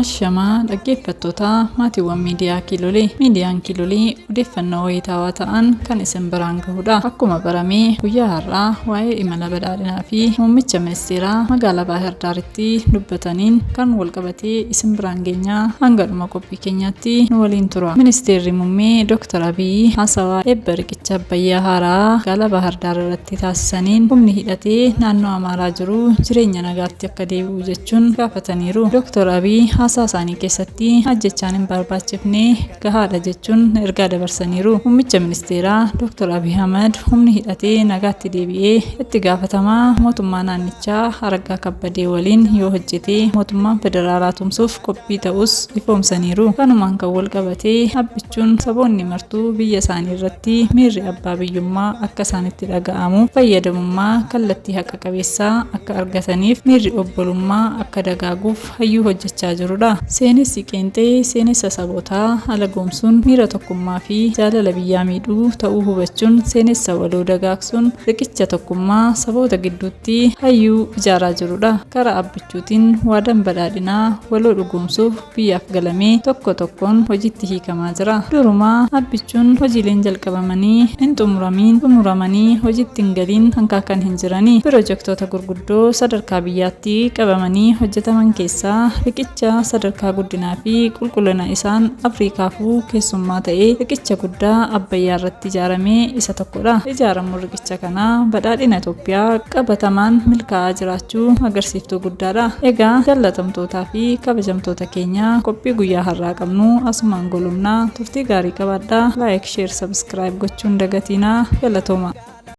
Ashamaa dhaggeeffattoota maatiiwwan miidiyaa Kiilolee. Miidiyaan Kiilolee odeeffannoo wayitaawaa ta'an kan isin biraan gahudha. Akkuma baramee guyyaa har'aa waa'ee imala badhaadhinaa fi muummicha ministeeraa magaalaa Baahir Daaritti dubbataniin kan walqabatee isin biraan geenyaa hanga dhuma qophii keenyaatti nu waliin tura. Ministeerri muummee Dr. Abiyyi haasawaa eebba riqicha Abbayyaa haaraa magaalaa Baahir Daar irratti taasisaniin humni hidhatee naannoo Amaaraa jiru jireenya nagaatti akka deebi'u jechuun gaafataniiru. Dr. Abiy haasaa isaanii keessatti ajjechaan hin barbaachifne gahaadha jechuun ergaa dabarsaniiru. Muummicha ministeeraa Dr. Abiy Ahmad humni hidhatee nagaatti deebi'ee itti gaafatamaa mootummaa naannichaa Araggaa Kabbadee waliin yoo hojjete mootummaan federaalaa tumsuuf qophii ta'us ifoomsaniiru. Kanumaan kan wal qabatee abbichuun saboonni martuu biyya isaanii irratti miirri abbaa biyyummaa akka isaanitti dhaga'amu fayyadamummaa kallattii haqa qabeessaa akka argataniif miirri obbolummaa akka dagaaguuf hayyuu hojjechaa jirudha. Seenessi qeenxee seenessa sabootaa alagoomsuun miira tokkummaa fi jaalala biyyaa miidhuu ta'uu hubachuun seenessa waloo dagaagsuun riqicha tokkummaa saboota gidduutti hayyuu ijaaraa jirudha. Karaa abbichuutiin waadaan badhaadhinaa waloo dhugoomsuuf biyyaaf galamee tokko tokkoon hojiitti hiikamaa jira. Durumaa abbichuun hojiileen jalqabamanii hin xumuramiin xumuramanii hojiitti hin galiin hanqaakan hin jirani. Pirojektoota gurguddoo sadarkaa biyyaatti qabamanii hojjetaman keessaa riqicha sadarkaa guddinaa fi qulqullina isaan Afriikaafuu keessummaa ta'ee riqicha guddaa Abbayyaa irratti ijaaramee isa tokkodha. Ijaaramuun riqicha kanaa badhaadhina Itoophiyaa qabatamaan milkaa'aa jiraachuu agarsiiftuu guddaadha. Egaa jaallatamtootaa fi kabajamtoota keenya qophii guyyaa har'aa qabnu asumaan golumnaa turtii gaarii qabaadhaa. Like, share, subscribe gochuun dagatiinaa galatooma.